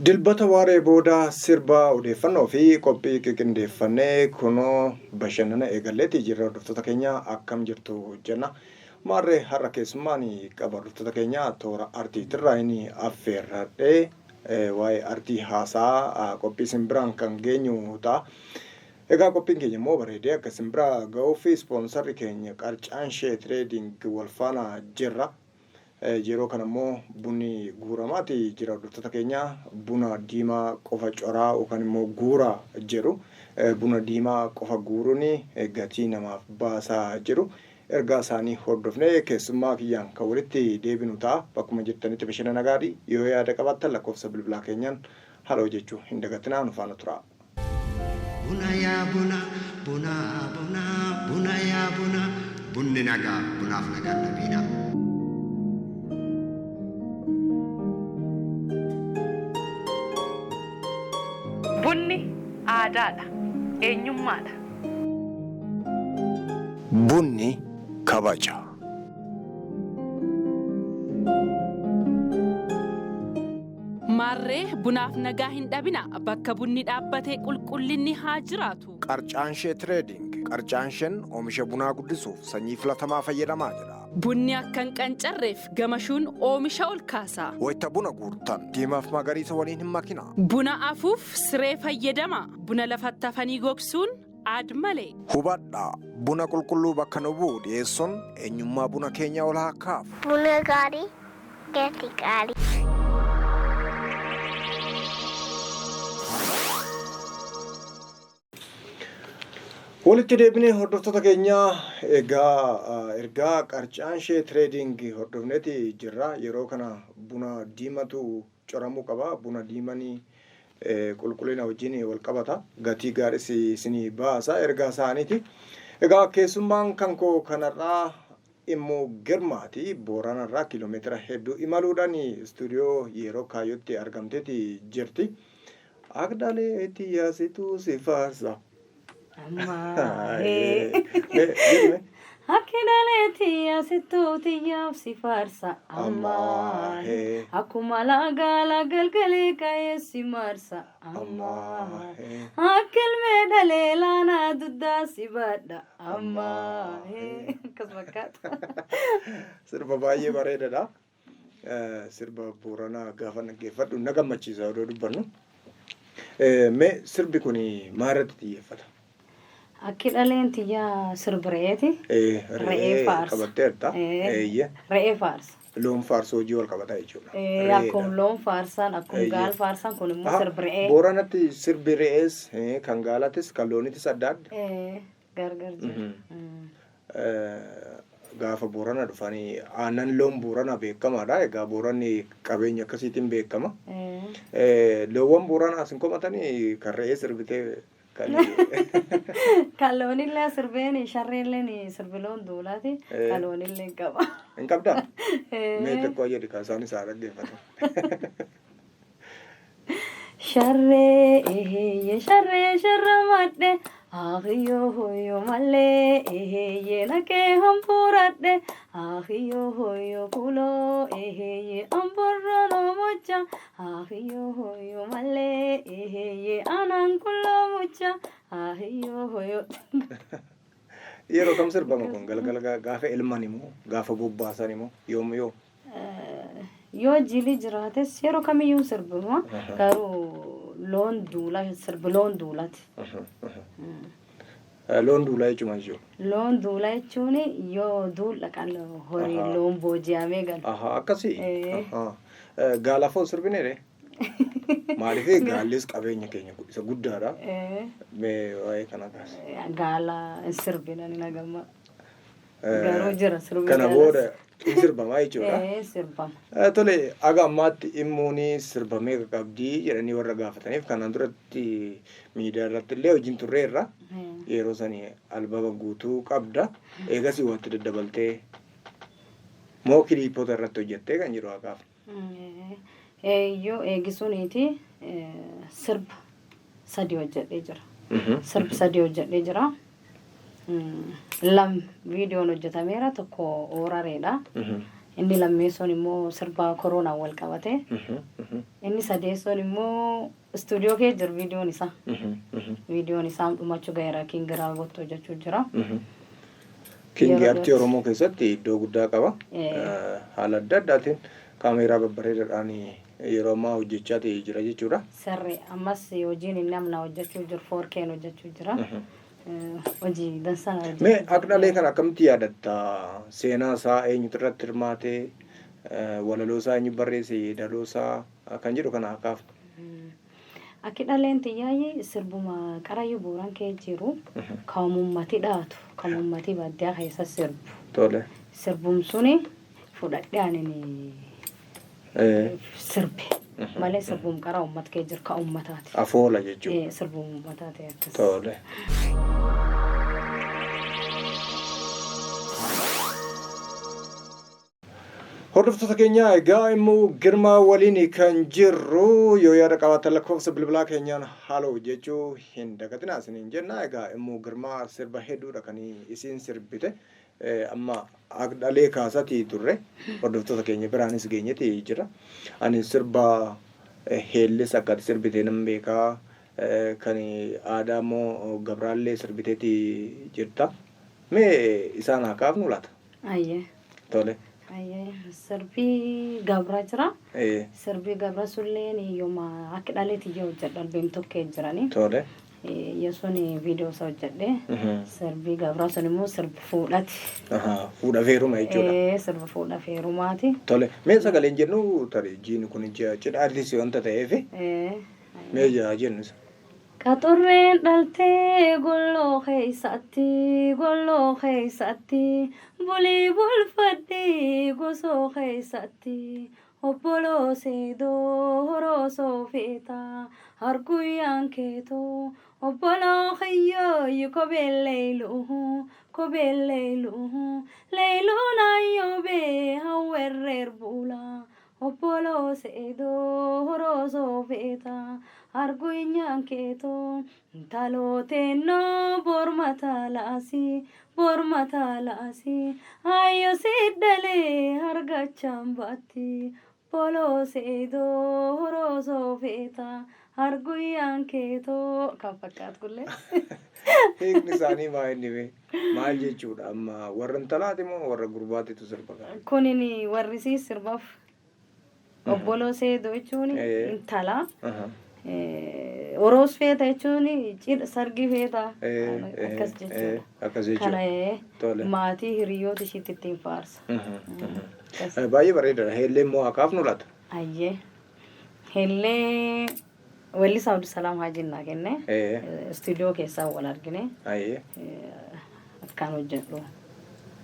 Dilbata waaree booda sirba odeeffannoo fi qophii qiqindeeffannee kunoo bashannana eegalleeti jirra hordoftoota keenya akkam jirtu jenna. Maarree har'a keessummaan qaba hordoftoota keenya toora artiitirraa inni affeerradhee waa'ee artii haasaa qophii simbiraan kan geenyu ta'a. Egaa qophiin keenya immoo bareedee akka simbira ga'uuf ispoonsarri keenya Qarcaanshee Trading wal faana jirra. Yeroo kana immoo bunni guuramaati jira hordoftoota keenya buna diimaa qofa coraa yookaan immoo guuraa jedhu buna diimaa qofa guuruun gatii namaaf baasaa jedhu ergaa isaanii hordofnee keessummaa kiyyaan kan walitti deebinu ta'a bakkuma jirtanitti bashannana gaarii yoo yaada qabaattan lakkoofsa bilbilaa keenyaan haala hojjechuu hin dagatinaa nu faana tura. Buna yaa buna, buna buna, buna yaa buna, bunni nagaa, bunaaf nagaan dhabiina. Bunni aadaadha. Eenyummaadha. Bunni kabaja. Maarree bunaaf nagaa hin dhabina bakka bunni dhaabbate qulqullinni haa jiraatu. Qarcaanshee Trading Qarcaansheen oomisha bunaa guddisuuf sanyii filatamaa fayyadamaa jira. Bunni akka hin qancarreef gamashuun oomisha ol kaasa. Wayita buna guurtan diimaaf magariisa waliin hin makinaa. Buna afuuf siree fayyadama. Buna lafatti hafanii gogsuun aad malee. Hubadhaa buna qulqulluu bakka nu bu'u dhiyeessuun eenyummaa buna keenyaa ol haa kaafu. Buna gaarii gatii gaarii. Walitti deebinee hordoftoota keenyaa egaa ergaa Qarcaanshee Trading hordofneeti jirra. Yeroo kana buna diimatu coramuu qaba. Buna diimanii qulqullina wajjin wal qabata. Gatii gaariis isinii baasa ergaa isaaniiti. Egaa keessummaan kan koo kanarraa immoo Girmaati. Booranarraa kiiloomeetira hedduu imaluudhaan istuudiyoo yeroo kaayyootti argamteeti jirti. Agdalee tiyyaasituu si faarsa. Ammaahee. Akki dhalee tiyya sittuu tiyyaaf si faarsa. Ammaahee. Akkuma laagaala galgalee ka'ee si marsa. Ammaahee. Akka ilmee dhalee laanaa duddaa si baadha. Ammaahee. Akkas fakkaata. Sirba baay'ee bareedaadha. Sirba Booranaa gaafa dhaggeeffadhu na gammachiisa yeroo dubbannu. Mee sirbi kun maalirratti xiyyeeffata? Akki dhaleen tiyyaa sirba re'eeti. Re'ee faarsa. Qabatteerta. Eeyyee. Re'ee faarsa. Loon faarsuu hojii wal qabata jechuudha. Akkuma loon faarsan, akkuma gaal faarsan kun immoo sirba re'ee. Booranatti sirbi re'ees kan gaalatis kan loonitis adda adda. Gargar jira. Gaafa Boorana dhufanii aannan loon Boorana beekamaadha. Egaa Booranni qabeenya akkasiitiin beekama. Loowwan Booranaa isin komatanii kan re'ee sirbitee kan. Kan loonillee sirbeen sharreelleen sirbi loon duulaati. Kan loonillee qaba. Hin qabdaa? Mee xiqqoo jedhi kan isaan isaa dhaggeeffatu. Sharree eheeyye sharree sharramadhe ahiyyoo hoyyoo mallee eheeyye naqee hambuuradhe ahiyyoo hoyyoo kuloo eheeyye amborroonoo mucha ahiyyoo hoyyoo mallee eheeyye anaan kulloo mucha ahiyyoo hoyyoo. Yeroo kam sirbama kun galgala gaafa elman immoo gaafa bobbaasan immoo yoom yoom? Yoo jili jiraates yeroo kamiyyuu sirbama garuu loon duulaa sirbi loon duulaati. Loon duulaa jechuun maal jechuudha? Loon duulaa jechuun yoo duul dhaqan horii loon booji'amee galu. Akkasii. Gaalaaf hoo sirbinee Maaliif gaallis qabeenya keenya isa guddaadha. Mee waa'ee kana kaasi. Gaala hin sirbina ni nagamma. Garuu jira sirbi Kana gaalas. booda hin sirbamaa jechuudha. Sirbama. Tole aga ammaatti immuun sirba meeqa qabdii jedhanii warra gaafataniif kanaan duratti miidiyaa irratti illee hojiin turreerra. Yeroo sani albama guutuu qabda. Eegasii wanti daddabaltee moo kiliipota irratti hojjettee kan jiru haa gaafa. Yoo eegisuuniiti sirba sadi hojjedhee jira. Sirba sadi hojjedhee jira. Lam viidiyoon hojjetameera, tokko oorareedha. Inni lammeessoon immoo sirba koronaan wal qabate. Inni sadeessoon immoo istuudiyoo kee jiru viidiyoon isaa. Viidiyoon isaa dhumachuu gaheera, King Raawwattu hojjechuu jira. Kingi aartii Oromoo keessatti iddoo guddaa qaba. Haala adda addaatiin kaameeraa babbareedaadhaan yeroo ammaa hojjechaa jira jechuudha. Sirri, ammas hojiin inni amna hojjechuu jiru 4K'n hojjechuu jira. Hojii dansaa hojjechuu Mee jira. Aqdalee kana akkamitti yaadatta? Seenaa isaa eenyutu irratti hirmaate? Walaloo isaa eenyu barreesse? Yeedaloo isaa kan jedhu kana akaaf. Akki dhaleen xiyyaayyi sirbuma qarayyuu Booran kee jiru kan uummati dhaatu, kan uummati baadiyyaa keessa sirbu. Sirbum suni fudhadhee anin sirbe malee sirbum qara uummata kee jiru kan uummataati. Afoola jechuudha. Sirbum uummataati akkas. Tole. Hordoftoota keenya, egaa immoo Girmaa waliin kan jirru, yoo yaada qabaatan lakkoofsa bilbilaa keenyaan haaloo jechuu hin dagatinaa isiniin jenna. Egaa immoo Girmaa, sirba hedduudha kan isin sirbite. Amma aqdalee kaasatii turre, hordoftoota keenya biraanis geenyeeti jira. Ani sirba heellis akka ati sirbite nan beekaa. Kan aadaa immoo Gabraallee sirbiteeti jirta. Mee isaan haa kaafnu laata? Ayyee. Tole. Ayyee, sirbii Gabra jira. Sirbii Gabra sulleen yooma akka dhalee xiyya hojjedha, albeem tokkee jirani. Yesuun viidiyoo isaa hojjedhe. Sirbii Gabraa sun immoo sirba fuudhati. Fuudha feeruma jechuudha. Sirba fuudha feerumaati. Tole. Mee sagaleen jennu, tarii jiini kun ji'a cidha artisii wanta ta'eef, mee ji'a jennu isa. Qaxurreen dhaltee golloo keeysatti, golloo keeysatti, bulii bulfadhii gosoo keeysatti, obboloo seedoo horoosoo feeta arguyyaan keetoo, obboloo kiyyooyyu kopheen leeylu'u, kopheen leeylu'u, leeyluun ayyoobee hawwerreer buula, obboloo seedoo horoosoo feeta arguyyaan keetoo, intalooteennoo bormata laasii, bormata laasii, ayyo siddalee argachaan baatti, boloo seedoo horoosoo feeta arguyyaan keetoo, kan fakkaatu kullee. Hiikni isaanii maa inni mee? Maal jechuudha amma, warra intalaati moo warra gurbaatitu sirba kana? Kunin warri sii sirbaaf, obboloo seedoo jechuun intala. Oroos feeta jechuun cidha sargii feeta akkas jechuudha. Akkas jechuudha. Kana maatii hiriyoota ishiitti ittiin faarsa. Akkas. Baay'ee bareedaadha. Heellee immoo haa kaafnu laata? Ayyee. Hellee weellisaa Abdusalaam Hajiin naa kenne. Istuudiyoo keessaa wal argine. Akkaan hojjedhu.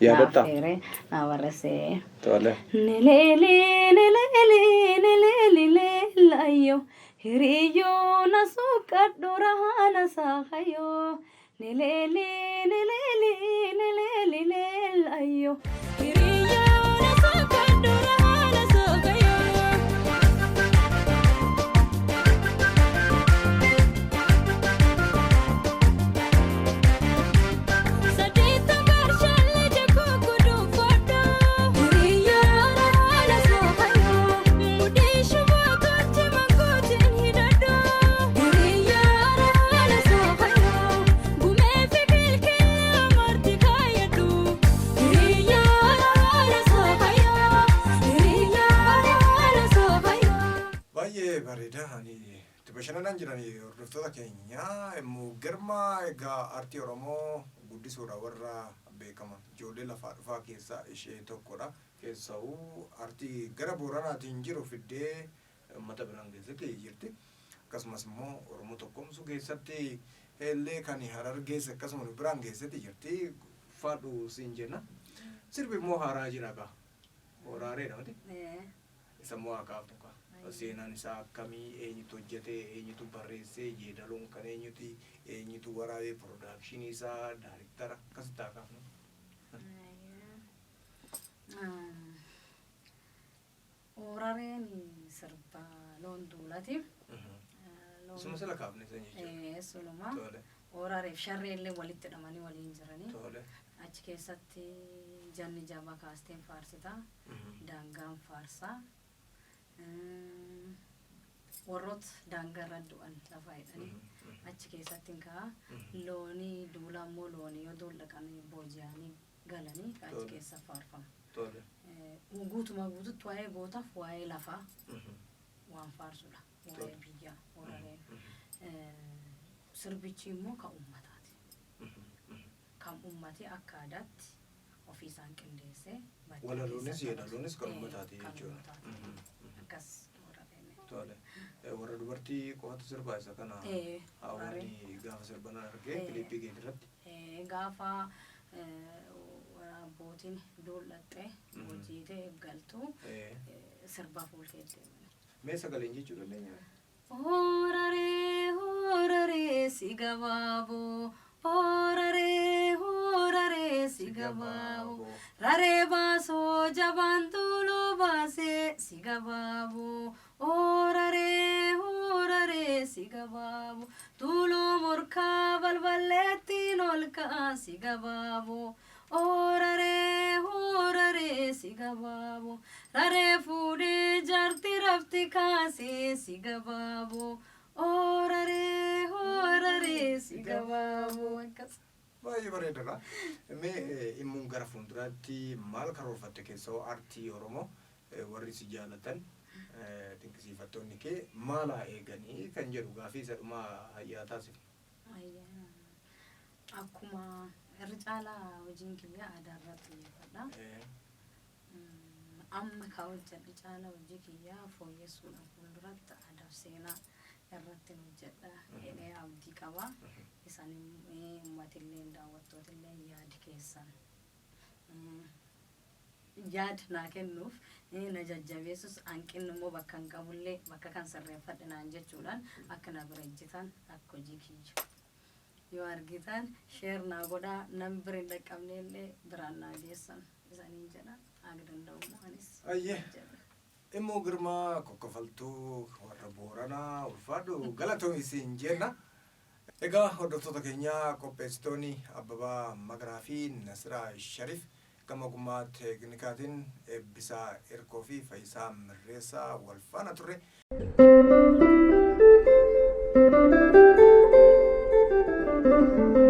Yaadattaa? Naaf eeree, naa barreessee. Tole. Neleele neleele neleele leelayo, hiriyyoo na suuqadhu rahana saakayo, neleele neleele neleele leelayo, hiriyyoo na suuqadhu rahana saakayo. Saddeetta garshalee jakoo guduunfadhu. Hiriyyoo haala soofayoo. Mudhii shuboo tolche mangootiin hidhadhu. Hiriyyoo haala soofayoo. Gumee fi kilkilaa marti kaayadhu. Hiriyyoo haala soofayoo. Hiriyyoo haala soofayoo. Baay'ee bareeda. Ani itti bashannanaan jiran hordoftoota keenya. Immoo Girmaa, egaa aartii Oromoo guddisuudha warra beekaman ijoollee lafaa dhufaa keessaa ishee tokkodha. Keessa'uu aartii gara Booranaatiin jiru fiddee uummata biraan keessatti jirti. Akkasumas immoo Oromoo tokkoomsuu keessatti illee kan Harargeessa akkasuma nu biraan keessatti jirti. Faadhu siin jenna. Sirbi immoo haaraa jira kaa. Horaareedha miti? Isa immoo haa kaafnu kaa. Seenaan isaa akkamii, eenyutu hojjete, eenyutu barreesse, yeedaloon kan eenyuti, eenyutu waraabee, production isaa, daariktara, akkasitti haa kaafnu. Horareen sirba loon duulati. Isuma sila kaafne san jechuudha. Sunuma. Tole. Oorareef sharree illee walitti hidhamanii waliin jiranii. Tole. Achi keessatti janni jabaa kaasteen faarsita. Daangaan faarsaa. Warroota daangaa irra du'an lafa jedhanii achi keessatti hin ka'a. Loonii duula immoo loonii yoo duul dhaqanii booji'anii galanii achi keessa faarfama. Tole. Guutumaa guututti waa'ee gootaaf waa'ee lafaa waan faarsudha. Waa'ee biyyaa Hoorareen. Sirbichi immoo kan uummataati. Kan uummati akka aadaatti ofii isaan qindeessee baddaa Walaloonis keessa yeedaloonis kan taphatu. uummataati Kan jechuudha. uummataati. Akkas Hoorareen. Tole. Warra dubartii qofatu sirbaa isa kana? Hoorareen. Haawwanni gaafa sirban argee kiliippii kee irratti. Gaafa abbootiin duul'axxee hojiitee galtu sirba fuulkee deeman. Mee sagaleen jechuu dandeenya? Hooraree, hooraree si gabaaboo, hooraree, hooraree si gabaaboo, raree baasoo jabaan tuuluu baasee si gabaaboo, hooraree, hooraree si gabaaboo, tuuluu morkaa balballeettiin ol ka'a si gabaaboo. Hooraree, hooraree si gabaaboo, raree fuudhee jaarti rafti kaasee si gabaaboo, hooraree, hooraree si gabaaboo, akkas. Baay'ee bareedaadha. Mee immuun gara fuulduraatti maal karoorfatte? Keessoo aartii Oromoo warri si jaalatan, dinqisiifattoonni kee maal haa eeganii kan jedhu gaafii isa dhumaa hayyaa taasifna. Ayyaa. Akkuma irra caalaa hojiin kiyya aadaa irratti xiyyeeffadha. Amma ka hojjedhe caalaa hojii kiyyaa fooyyessuudhaan fuulduratti aadaa fi seenaa irratti hojjedha jedhee abdii qaba. Isaan uummatillee daawwattootillee yaadi keessan yaada naa kennuuf, na jajjabeessus, hanqinni immoo bakka hin qabullee bakka kan sirreeffadhe naan jechuudhaan akka na bira ejjitan, akka hojii kiyya yoo argitan share naa godhaa, nam bira hin dhaqqabne illee biraan naa geessan isaniin jedha, akka danda'u anis Ayyee. jedha. Immoo Girmaa kokkofaltuu warra Booranaa, ulfaadhu, galatoomi siin jenna. Egaa hordoftoota keenyaa, qopheessitoonni Abbabaa Magaraa fi Nasiraa Sharif, gama ogummaa teeknikaatiin Eebbisaa Irkoo fi Fayyisaa Mirreessaa wal faana turre.